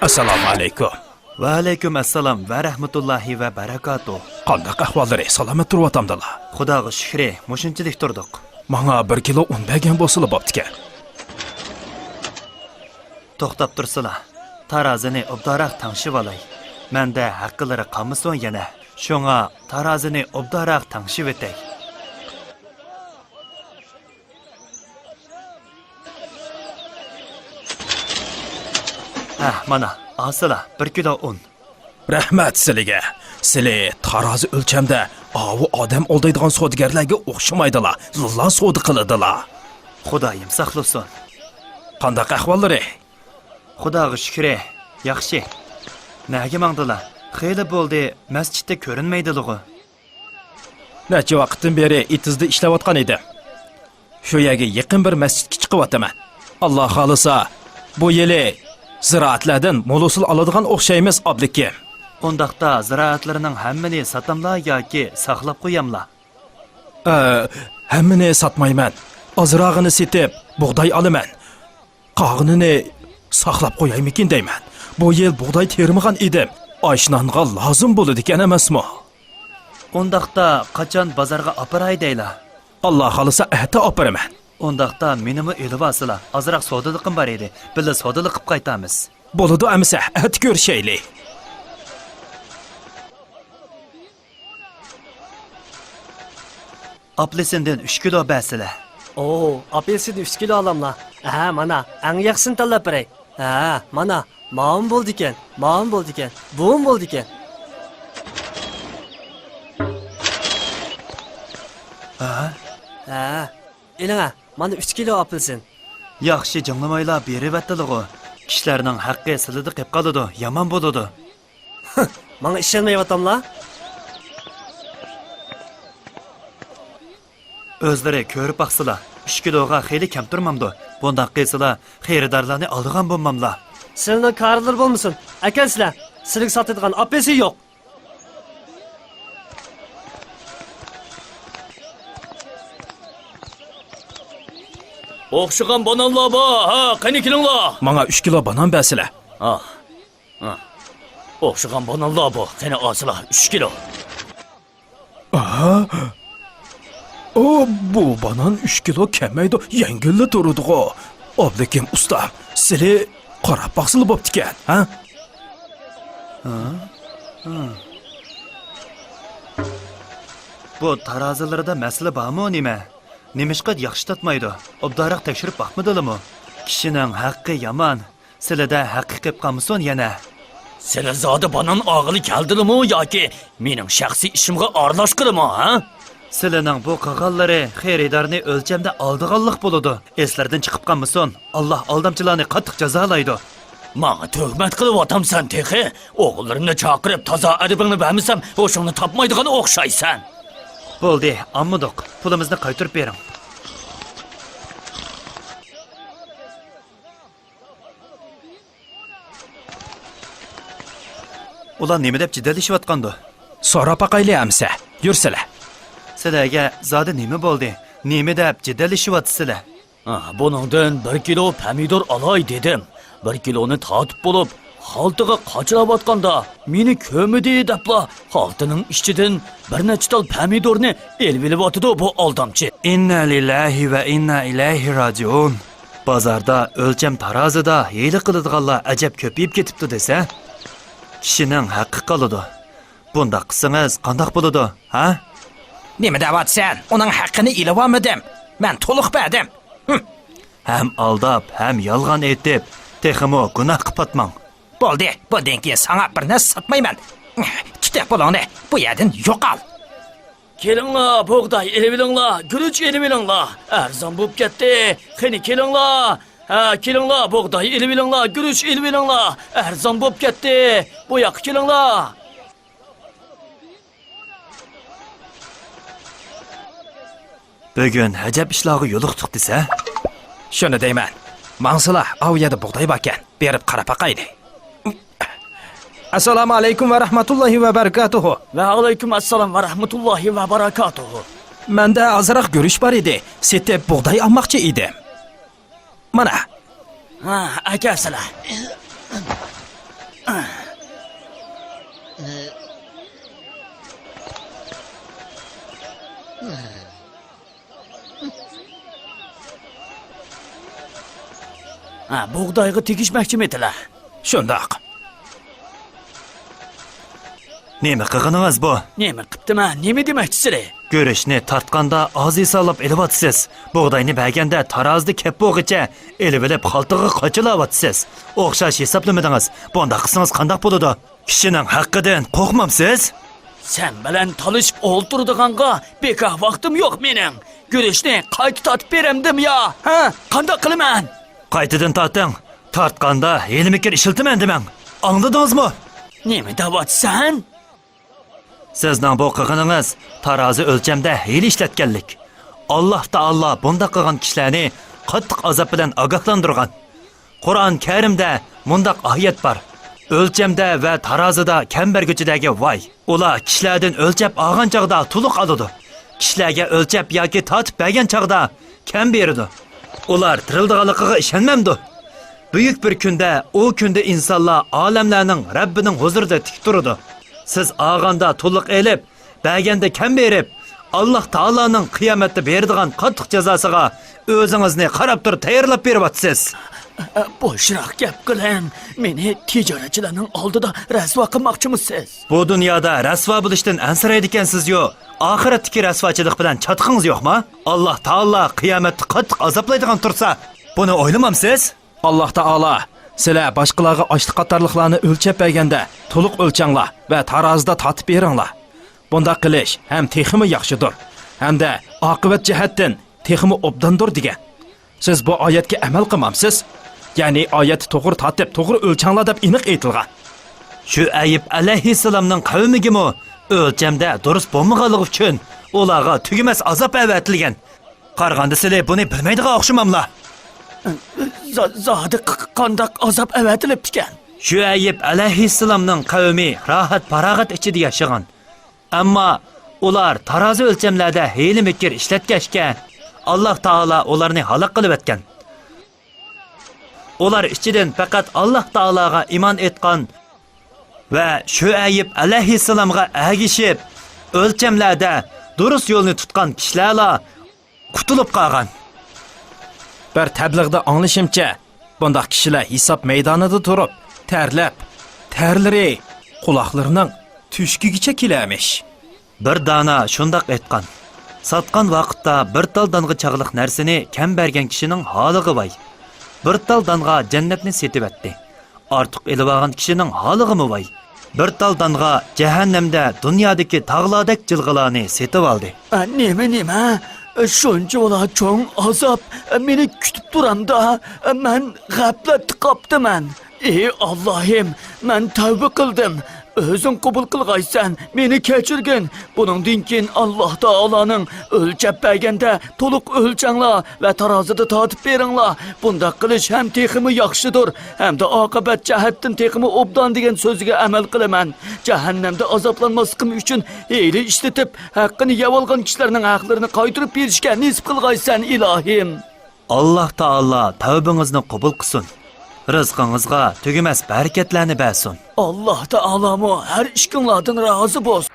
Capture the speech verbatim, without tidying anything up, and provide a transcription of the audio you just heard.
ئەسسالامۇ ئەلەيكۇم. ۋەئەلەيكۇم ئەسسالام ۋە رەھمەتۇللاھى ۋە بەرەكاتۇھ. قانداق ئەھۋاللىرى؟ سالامەت تۇرۇۋاتامدىلا؟ خۇداغا شۈكرى، مۇشۇنچىلىك تۇردۇق. ماڭا بىر كىلو ئۇن بەرگەن بولسىلا بوپتىكەن. توختاپ تۇرسىلا، تارازىنى ئوبدانراق تەڭشىۋالاي. مەندە ھەققىلىرى قالمىسۇن يەنە. شۇڭا تارازىنى ئوبدانراق تەڭشىۋېتەي. ھە، مانا، ئاسىلا، بىر كىلو ئۇن. رەھمەت سىلىگە. سىلى تارازا ئۆلچەمدە ئاۋۇ ئادەم ئالدايدىغان سودىگەرلەرگە ئوخشىمايدىلا، لىللا سودا قىلىدىلا. خۇدايىم ساقلىسۇن. قانداق ئەھۋاللىرى؟ خۇداغا شۈكرى، ياخشى. نەگە ماڭدىلا؟ خېلى بولدى، مەسچىتتە كۆرۈنمەيدىلىغۇ. نەچچە ۋاقىتتىن بېرى ئېتىزدا ئىشلەۋاتقان ئىدىم. شۇ يەرگە يېقىن بىر مەسچىتكە چىقىۋاتىمەن. ئاللا خالىسا، بۇ يىلى زىرائەتلەردىن مول ھوسۇل ئالىدىغان ئوخشايمىز، ئابلىكىم. ئۇنداقتا زىرائەتلىرىنىڭ ھەممىنى ساتاملا ياكى ساقلاپ قوياملا؟ ئە، ھەممىنى ساتمايمەن. ئازراغىنى سېتىپ، بۇغداي ئالىمەن. قالغىنىنى ساقلاپ قويايمىكىن دەيمەن. بۇ يىل بۇغداي تېرىمىغان ئىدىم. ئاش-نانغا لازىم بولىدىكەن ئەمەسمۇ؟ ئۇنداقتا قاچان بازارغا ئاپىراي دەيلا؟ ئاللا خالىسا ئەتە ئاپىرىمەن. ئۇنداقتا مېنىمۇ ئېلىۋالسىلا، ئازراق سودىلىقىم بار ئىدى، بىللە سودىلىق قىپ قايتارمىز. بولىدۇ ئەمىسە، ئەتە كۆرۈشەيلى. ئاپېلسىندىن ئۈچ كىلو بەرسىلە. ئوو، ئاپېلسىن ئۈچ كىلو ئالاملا؟ ھە، مانا، ئەڭ ياخشىسىنى تاللاپ بېرەي. ھە، مانا، ماۋۇمۇ بولىدىكەن، ماۋۇمۇ بولىدىكەن، بۇمۇ بولىدىكەن. ھە؟ ھە، ئېلىڭە، مانا ئۈچ كىلو ئاپېلسىن. ياخشى جىڭلىمايلا بېرىۋەتتىلىغۇ. كىشىلەرنىڭ ھەققى سىلىدە قېپ قالىدۇ، يامان بولىدۇ. ماڭا ئىشەنمەيۋاتاملا؟ ئۆزلىرى كۆرۈپ باقسىلا، ئۈچ كىلوغا خېلى كەم تۇرمامدۇ؟ بۇنداق قىلسىلا، خېرىدارلارنى ئالىدىغان بولماملا؟ سىلىنىڭ كارىلىرى بولمىسۇن، ئەكەلسىلە، سىلىگە ساتىدىغان ئاپېلسىن يوق. ئوخشىغان بانانلار بار، ھە، قېنى كېلىڭلار. ماڭا ئۈچ كىلو بانان بەرسىلە. ھا. ھا. ئوخشىغان بانانلار بۇ. قېنى ئالسىلا، ئۈچ كىلو. ئاھا. ئو، بۇ بانان ئۈچ كىلو كەلمەيدۇ، يەڭگىللا تۇرىدىغۇ. ئابلىكىم ئۇستام، سىلى قاراپ باقسىلا بوپتىكەن، ھە؟ ھا؟ ھا. بۇ تارازىلىرىدا مەسىلە بارمۇ نېمە؟ نېمىشقا ياخشى تارتمايدۇ؟ ئوبدانراق تەكشۈرۈپ باقمىدىلىمۇ؟ كىشىنىڭ ھەققى يامان. سىلىدە ھەققى قېپ قالمىسۇن يەنە. سىلى زادى بانان ئالغىلى كەلدىلىمۇ ياكى مېنىڭ شەخسىي ئىشىمغا ئارىلاشقىلىمۇ، ھە؟ سىلىنىڭ بۇ قىلغانلىرى خېرىدارنى ئۆلچەمدە ئالدىغانلىق بولىدۇ. ئېسلىرىدىن چىقىپ قالمىسۇن. ئاللا ئالدامچىلارنى قاتتىق جازالايدۇ. ماڭا تۆھمەت قىلىۋاتامسەن تېخى؟ ئوغۇللىرىمنى چاقىرىپ، تازا ئەدىپىڭنى بەرمىسەم، ھوشۇڭنى تاپمايدىغان ئوخشايسەن. بولدى، ئالمىدۇق. پۇلىمىزنى قايتۇرۇپ بېرىڭ. ئۇلار نېمە دەپ جېدەللىشىۋاتقاندۇ؟ سوراپ باقايلى ئەمسە، يۈرسىلە. سىلەرگە زادى نېمە بولدى؟ نېمە دەپ جېدەللىشىۋاتىسىلەر؟ ھا، بۇنىڭدىن بىر كىلو پەمىدۇر ئالاي دېدىم. بىر كىلونى تارتىپ بولۇپ، خالتىغا قاچىلاۋاتقاندا، مېنى كۆرمىدى دەپلا، خالتىنىڭ ئىچىدىن بىر نەچچە تال پەمىدۇرنى ئېلىۋېلىۋاتىدۇ بۇ ئالدامچى. ئىننا لىللاھى ۋە ئىننا ئىلەيھى راجىئۇن. بازاردا ئۆلچەم تارازىدا ھىيلە قىلىدىغانلار ئەجەب كۆپىيىپ كېتىپتۇ دېسە، كىشىنىڭ ھەققى قالىدۇ. بۇنداق قىلسىڭىز قانداق بولىدۇ، ھە؟ نېمە دەۋاتىسەن؟ ئۇنىڭ ھەققىنى ئېلىۋالمىدىم. مەن تولۇق بەردىم. ھىم. ھەم ئالداپ، ھەم يالغان ئېيتىپ، تېخىمۇ گۇناھقا پاتماڭ. بولدى، بۇندىن كېيىن ساڭا بىر نەرسە ساتمايمەن. تۇتۇپ پۇلۇڭنى، بۇ يەردىن يوقال. كېلىڭلار، بۇغداي ئېلىۋېلىڭلار، گۈرۈچ ئېلىۋېلىڭلار. ئەرزان بولۇپ كەتتى. قېنى كېلىڭلار. ھە، كېلىڭلار، بۇغداي ئېلىۋېلىڭلار، گۈرۈچ ئېلىۋېلىڭلار. ئەرزان بولۇپ كەتتى. بۇ ياققا كېلىڭلار. بۈگۈن ئەجەب ئىشلارغا يولۇقتۇق دېسە. شۇنى دەيمەن. ماڭسىلا، ئاۋۇ يەردە بۇغداي باركەن. بېرىپ قاراپ باقايلى. ئەسسالامۇ ئەلەيكۇم ۋە رەھمەتۇللاھى ۋە بەرىكاتۇھۇ. ۋە ئەلەيكۇم ئەسسالام ۋە رەھمەتۇللاھى ۋە بەرىكاتۇھۇ. مەندە ئازراق گۈرۈچ بار ئىدى. سېتىپ بۇغداي ئالماقچى ئىدىم. مانا. ھا، ئەكەلسىلە. ھە، بۇغدايغا تېگىشمەكچىمىدىلە؟ شۇنداق. نېمە قىلغىنىڭىز بۇ؟ نېمە قىپتىمەن؟ نېمە دېمەكچىسىلى؟ گۈرۈچنى تارتقاندا ئاز ھېسابلاپ ئېلىۋاتىسىز. بۇغداينى بەرگەندە تارازىدا كەپ بولغىچە ئېلىۋېلىپ خالتىغا قاچىلاۋاتىسىز. ئوخشاش ھېسابلىمىدىڭىز. بۇنداق قىلسىڭىز قانداق بولىدۇ؟ كىشىنىڭ ھەققىدىن قورقمامسىز؟ سەن بىلەن تالىشىپ ئولتۇرىدىغانغا بىكار ۋاقتىم يوق مېنىڭ. گۈرۈچنى قايتا تارتىپ بېرەمدىم يا؟ ھە؟ قانداق قىلىمەن؟ قايتىدىن تارتىڭ. تارتقاندا ھىيلە-مىكىر ئىشلىتىمەن دېمەڭ. ئاڭلىدىڭىزمۇ؟ نېمە دەۋاتىسەن؟ سىزنىڭ بۇ قىلغىنىڭىز تارازى ئۆلچەمدە ھىيلە ئىشلەتكەنلىك. ئاللاھ تائالا بۇنداق قىلغان كىشىلەرنى قاتتىق ئازاب بىلەن ئاگاھلاندۇرغان. قۇرئان كەرىمدە مۇنداق ئايەت بار: «ئۆلچەمدە ۋە تارازىدا كەم بەرگۈچىلەرگە ۋاي! ئۇلار كىشىلەردىن ئۆلچەپ ئالغان چاغدا تولۇق ئالىدۇ، كىشىلەرگە ئۆلچەپ ياكى تارتىپ بەرگەن چاغدا كەم بېرىدۇ. ئۇلار تىرىلىدىغانلىقىغا ئىشەنمەمدۇ؟» بۈيۈك بىر كۈندە، ئۇ كۈندە ئىنسانلار ئالەملەرنىڭ رەببىنىڭ ھۇزۇرىدا تىك تۇرىدۇ. سىز ئالغاندا تولۇق ئېلىپ، بەرگەندە كەم بېرىپ، ئاللاھ تائالانىڭ قىيامەتتە بېرىدىغان قاتتىق جازاسىغا ئۆزىڭىزنى قاراپ تۇرۇپ تەييارلاپ بېرىۋاتىسىز. بوشراق گەپ قىلىڭ، مېنى تىجارەتچىلەرنىڭ ئالدىدا رەسۋا قىلماقچىمۇسىز؟ بۇ دۇنيادا رەسۋا بولۇشتىن ئەنسىرەيدىكەنسىزيۇ، ئاخىرەتتىكى رەسۋاچىلىق بىلەن چاتىقىڭىز يوقما؟ ئاللاھ تائالا قىيامەتتە قاتتىق ئازابلايدىغان تۇرسا، بۇنى ئويلىمامسىز؟ ئاللاھ تائالا، سىلەر باشقىلارغا ئاشلىق قاتارلىقلارنى ئۆلچەپ بەرگەندە، تولۇق ئۆلچەڭلار ۋە تارازىدا تارتىپ بېرىڭلار. بۇنداق قىلىش ھەم تېخىمۇ ياخشىدۇر، ھەمدە ئاقىۋەت جەھەتتىن تېخىمۇ ئوبداندۇر دېگەن. سىز بۇ ئايەتكە ئەمەل قىلمامسىز؟ يەنى ئايەتتە توغرا تارتىپ، توغرا ئۆلچەڭلار دەپ ئېنىق ئېيتىلغان. شۇئەيب ئەلەيھىسسالامنىڭ قەۋمىگىمۇ ئۆلچەمدە دۇرۇس بولمىغانلىقى ئۈچۈن ئۇلارغا تۈگىمەس ئازاب ئەۋەتىلگەن. قارىغاندا سىلى بۇنى بىلمەيدىغان ئوخشىماملا؟ زا-، زادى ق-، قانداق ئازاب ئەۋەتىلىپتىكەن؟ شۇئەيب ئەلەيھىسسالامنىڭ قەۋمى راھەت-پاراغەت ئىچىدە ياشىغان. ئەمما ئۇلار تارازى ئۆلچەملەردە ھىيلە-مىكىر ئىشلەتكەچكە، ئاللاھ تائالا ئۇلارنى ھالاك قىلىۋەتكەن. ئۇلار ئىچىدىن پەقەت ئاللاھ تائالاغا ئىمان ئېيتقان ۋە شۇئەيب ئەلەيھىسسالامغا ئەگىشىپ، ئۆلچەملەردە دۇرۇس يولنى تۇتقان كىشىلەرلا قۇتۇلۇپ قالغان. بىر تەبلىغدا ئاڭلىشىمچە، بۇنداق كىشىلەر ھېساب مەيدانىدا تۇرۇپ، تەرلەپ، تەرلىرى قۇلاقلىرىنىڭ تۆشۈكىگىچە كېلەرمىش. بىر دانا شۇنداق ئېيتقان: «ساتقان ۋاقىتتا بىر تال دانغا چاغلىق نەرسىنى كەم بەرگەن كىشىنىڭ ھالىغا ۋاي! بىر تال دانغا جەننەتنى سېتىۋەتتى. ئارتۇق ئېلىۋالغان كىشىنىڭ ھالىغىمۇ ۋاي! بىر تال دانغا جەھەننەمدە دۇنيادىكى تاغلاردەك جىلغىلارنى سېتىۋالدى.» ئە، نېمە، نېمە؟ شۇنچىۋالا چوڭ ئازاب مېنى كۈتۈپ تۇرامدا؟ مەن غەپلەتتە قاپتىمەن. ئى ئاللاھىم، مەن تەۋبە قىلدىم. ئۆزۈڭ قوبۇل قىلغايسەن، مېنى كەچۈرگىن. بۇنىڭدىن كېيىن ئاللاھ تائالانىڭ «ئۆلچەپ بەرگەندە تولۇق ئۆلچەڭلار ۋە تارازىدا تارتىپ بېرىڭلار. بۇنداق قىلىش ھەم تېخىمۇ ياخشىدۇر، ھەمدە ئاقىۋەت جەھەتتىن تېخىمۇ ئوبدان» دېگەن سۆزىگە ئەمەل قىلىمەن. جەھەننەمدە ئازابلانماسلىقىم ئۈچۈن ھىيلە ئىشلىتىپ، ھەققىنى يەۋالغان كىشىلەرنىڭ ھەقلىرىنى قايتۇرۇپ بېرىشكە نېسىپ قىلغايسەن، ئىلاھىم. ئاللاھ تائالا تەۋبىڭىزنى قوبۇل قىلسۇن، رىزقىڭىزغا تۈگىمەس بەرىكەتلەرنى بەرسۇن. ئاللاھ تائالامۇ ھەر ئىككىڭلاردىن رازى بولسۇن.